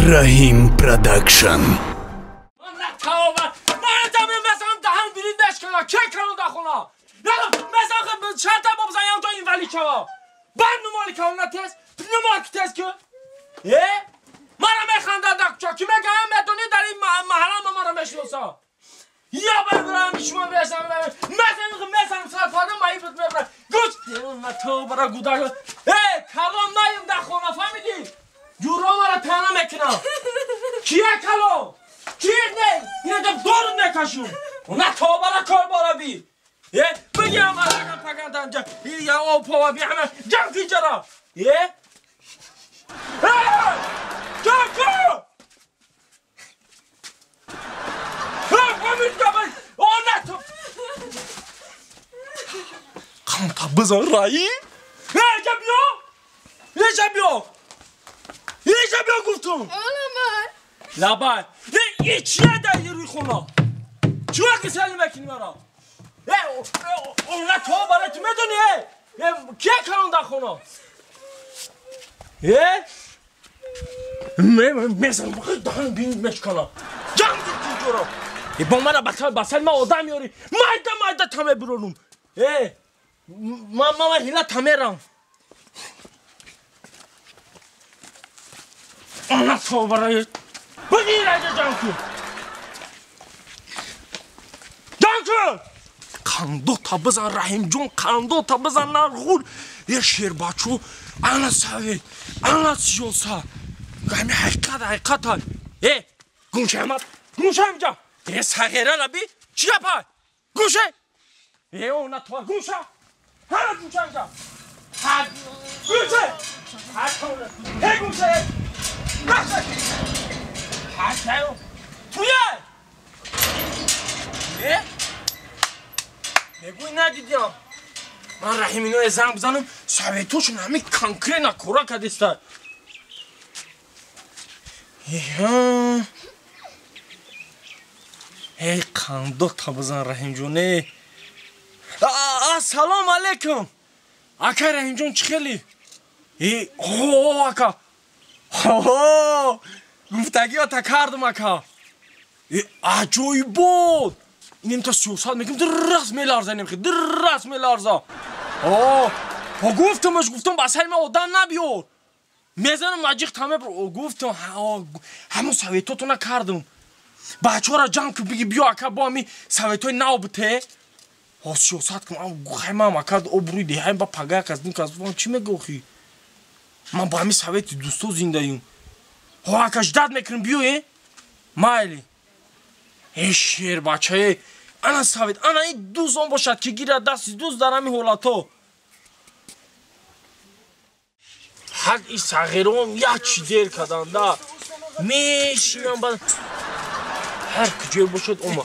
Раҳим Продакшн. Раҳим? Инҷа биё! Инҷа биё гуфтум! Лабай! Ин чие дар рӯи хона? Чиро кисел мекунӣ маро? Она то барои ту медонӣ? Кие калон дар хона? Мезанам даҳан бинит мешканам. Ҷанг дид ҷоро! Бо мана ба сари ман одам меорӣ. Майда майда та мебиронум. Мама ҳила тамерам. Ана то барои бигир айда ҷанг кун. Ҷанг кун! Қандота бизан Раҳимҷон, қандота бизан нарғул. Е шербачо, ана савет, ана сиёса. Ҳами ҳақиқат, ҳақиқат. Е, гунша амад, гунша инҷа. Е сағира наби, чӣ гапа? Гунша. Е, она то гунша. Ҳама гунша инҷа. Ҳа, гунша. Ҳа, ҳе гунша. Гунша. Ҳа, чаё. Туя. Е? Мегӯй надидям. Ман Раҳим иное занг бизанам, советошон ҳами конкретно кора кардиста. Эҳа. Эй, қандота бизан Раҳимҷон, э. Ассалому алайкум. Акай Раҳимҷон, чӣ хели? Э, о, ака. Хо, гуфтагиёта кардам, ака. Э, аҷоибот. Инем та сиёсат мекунем, дуррас меларза, инем хе, дуррас меларза. О, гуфтамаш, гуфтам, ба сари ман одам набиёр. Мезанам маҷиқ таме, гуфтам, ҳамон советотона кардам. Бачаҳоро ҷамъ кун, биги биё ака, бо ҳами советҳои нав бите. О, сиёсат кун, хаймам ака, обрӯи деҳаем ба пагая кас, дин кас, чӣ мегӯхӣ? Ман ба ҳами совети дӯсто зиндаюм. О, ака, ждат мекунем, биё, э? Майли. Э, шер бачае, ана совет, ана ин дӯст он бошад, ки гирад дасти дӯст дар ҳами ҳолатҳо. Ҳақ и сағирон як чӣ дер карданда. Мешинам ба ҳар куҷое бошад ома.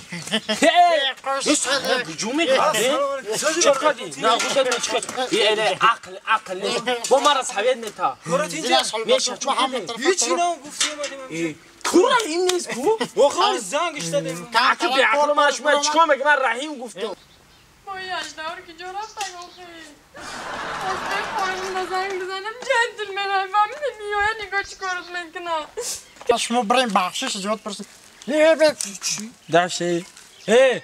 Куҷо мекард? Чӣ кардӣ? Нағушад чӣ кард? Ақл, ақл. Бо мара совет мета. Меша, чӣ кардӣ? Ҳеҷ нам гуфтем. Ку Раҳим нест ку? Охир занг иштадем. Аки беақл ман шумо чикор мекунам? Ман Раҳим гуфтам. Ой, аждаҳор ки ҷо рафтаг охир. Аз бехоҳам ба занг бизанам, ҷентлмен фаҳмидӣ, меояд нигоҳ чӣ корот мекунад. Шумо бирем бахшиш зиёд пурсид. Даше. Э,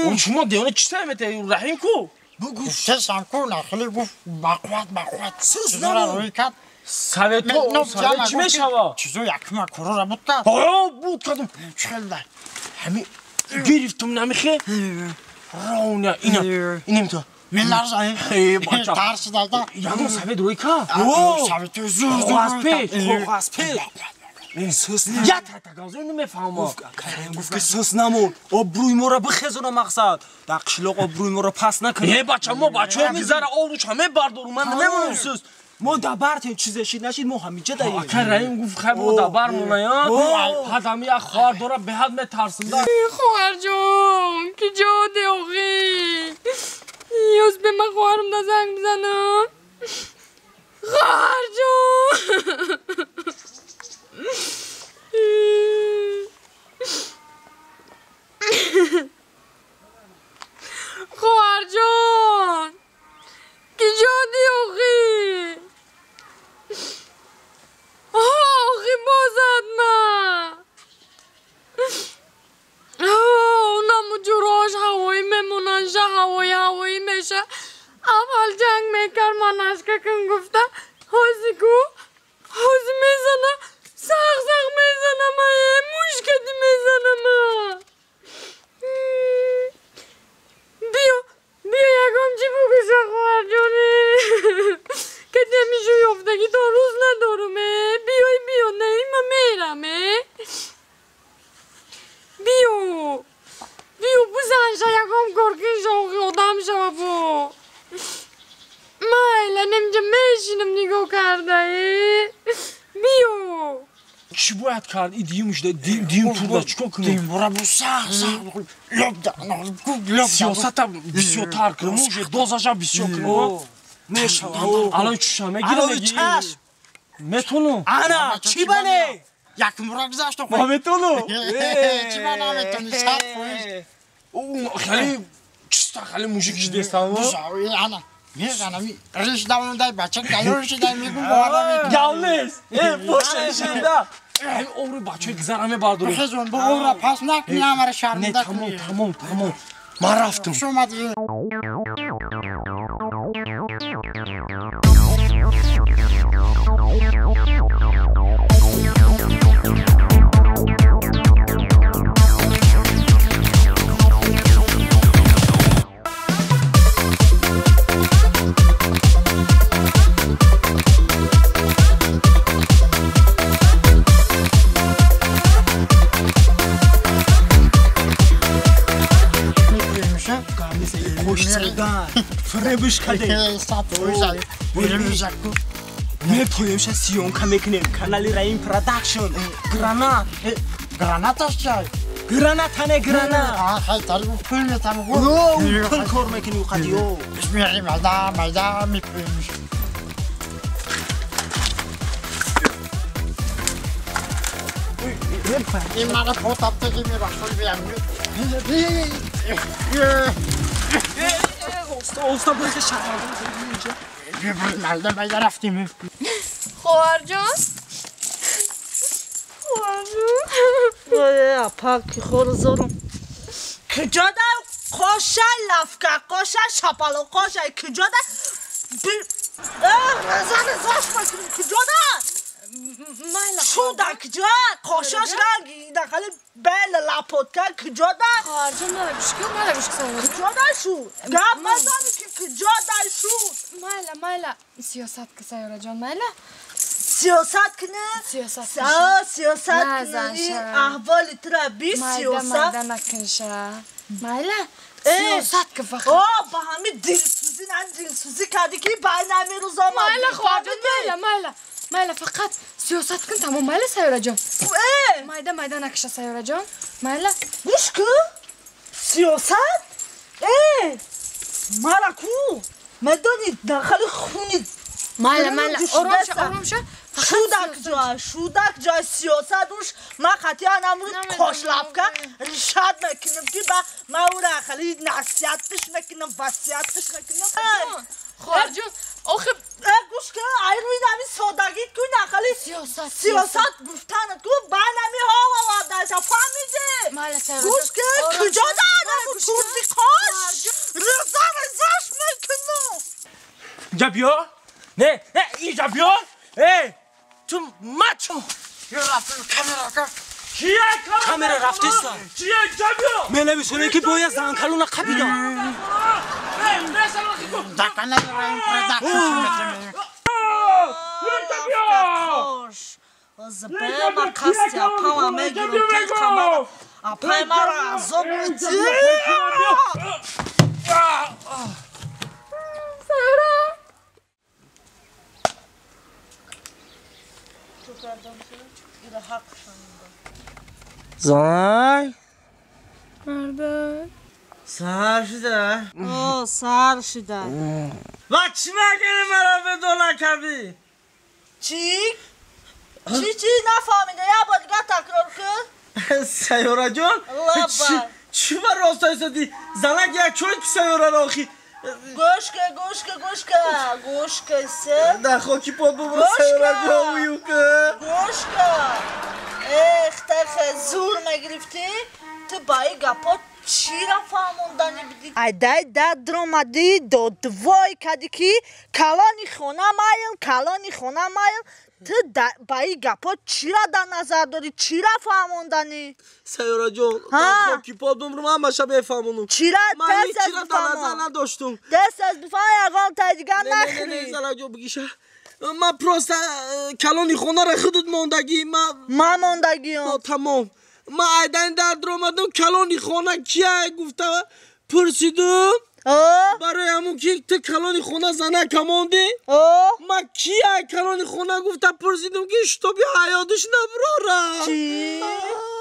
он шумо девона чӣ сай мета? Раҳим ку? Гуфтесам ку, нахели гуфт бақувват, бақувват. Чизоро рӯй кард. Советҳо, совет чӣ мешава? Чизо якума корора буд кард. Ҳо, буд кардам. Чӣ хел дар? Ҳами гирифтум намихе. Ровня, ина, инем то. Меларза, э, бача. Тарсида. Ягон совет рӯй кард? Советҳои зур зур. Қоғаз пеш, қоғаз пеш. Я татаганзо намефаҳмам. Гуфт ки сус намон, обрӯи моро бихезона мақсад. Дар қишлоқ обрӯи моро пас накунад. Э, бача, мо бачаҳо мизара обрӯша мебардорум, ман намемонам сус. Мо дабартем, чизе шид нашид, мо ҳамиҷа даем. Ака Раҳим гуфт хай мо дабар моная. Ҳад ҳами як хоҳар дора, беҳад метарсам. Хоҳарҷон, ки ҷо де охи? Ёз бе ман хоҳарам да занг бизанам. Хоҳарҷон! Хоҳарҷон, ки ҷо ди охи? Охи бозад чӣ бояд кард? И диюмш диюм турда чикор кунем? Димбора бу сах сах лоб да лоб. Сиёсата бисёртар кунем, уже дозаша бисёр кунем. Мешава. Алои чуша мегирам. Алои чаш. Метонам. Ана, чӣ бане? Як мура гузашт. Ма метонам. Чӣ ба наметони? 100%. Хеле чиста, хеле мужик шидестам. Ана. Мезанам, риш давондай бача гайёр шидай мегум бовар намекунам. Гав нест. Э, боша шида. Ҳамин обрӯи бачаи гузара мебардорем. Хезон, бо обра пас накунӣ, ҳамаро шарманда кунӣ. Тамом, тамом, тамом. Ман рафтам. Хуш омадӣ. Фребиш каде. Мепоемша съёмка мекунем. Канали Раим Продакшн. Гранат. Гранаташ чай? Граната не гранат. Хай тару пул метам. Пул кор мекунӣ қадиё. Мери майда майда мепоемш. Ин мара потаптаги мебахшой биям. Оста бихе шаҳр. Майда майда рафтим. Хоҳарҷон? Хоҳарҷон? Апа ки хорзорум. Куҷода қоша лафка, қоша шапало, қоша куҷода? Реза резаш макунем куҷода? Шуда куҷо? Қошаш ранги дахали бел лапотка куҷода? Хоҳарҷон, мара гӯш кун, мара гӯш кун. Куҷода шуд? Гап мазани ки куҷода шуд? Майла, майла, сиёсат ки Сайёраҷон, майла. Сиёсат кунӣ? Сиёсат. Сиёсат кунӣ. Аҳволи тура би сиёсат. Майда накунша. Майла, сиёсат ки фақат. О, ба ҳамин дилсӯзӣ, на дилсӯзӣ кардӣ ки байна ҳамин рӯз омад. Майла, хоҳарҷон, майла, майла. Майла, фақат сиёсат кун, тамом, майла, Сайёраҷон. Майда, майда накиша, Сайёраҷон. Майла. Гӯш кун. Сиёсат? Мара ку? Медонӣ дахали хуни. Майла, майла, ором ша, ором ша. Шудак ҷой, шудак ҷой сиёсат уш ман қатъиян амрӯз қошлапка ришат мекунам ки ба ман ӯра хали насиҳатш мекунам, васиятш мекунам. Хоҳарҷон, охи гӯш кун, ай рӯи нами содагӣ кун, ахали сиёсат, сиёсат гуфтанат ку ба нами ҳо овардаша, фаҳмидӣ? Гӯш кун, куҷо дараму турди қош? Реза резаш мекунам. Инҷа биё. Не, не, инҷа биё. Э, ту мачо. Кия камера рафтеста. Кия инҷа биё. Менависонем ки бояд занкалона қапидам. Дар канали Раим Продакшн. Збема қасти апама мегирам тиқамара. Апай мара азоб медиҳ. Сара. Зай? Мардак. Сар шуда? О, сар шуда. Ва чӣ мекунӣ маро бедона кардӣ? Чӣ? Чӣ чӣ нафаҳмида? Як бор дигар такрор кун. Сайёраҷон? Чӣ ба рост истодӣ? Занак як чой ки сайёраро охи. Гӯш кун, гӯш кун, гӯш кун. Гӯш кун, се. Дар хоки под бубро сайёраҷон уюм кун. Гӯш кун. Эх, тахе зур мегирифтӣ? Ту ба ин гапҳо чира фаҳмондани бидӣ? Айдай дадромадӣ, додвой кардӣ ки калони хона майл, калони хона майл. Ту ба ин гапҳо чира дар назар дорӣ? Чира фаҳмонданӣ? Сайёраҷон, дар хоки под бумрум, ҳамаша мефаҳмонам. Чира ман ҳеҷ чира дар назар надоштум. Даст аз бифаҳм, ягон тай дигар нахӯрӣ. Не, не, Сайёраҷон, бигиша. Ман просто калони хонаро худат мондагӣ. Ман мондагиам. Тамом. Ман айдани дар даромадам, калони хона кия гуфта пурсидум. Барои ҳамун ки ту калони хона занака мондӣ, ма ки ай калони хона гуфта пурсидум, ки шитоби ҳаёдиш набурора. Чӣ?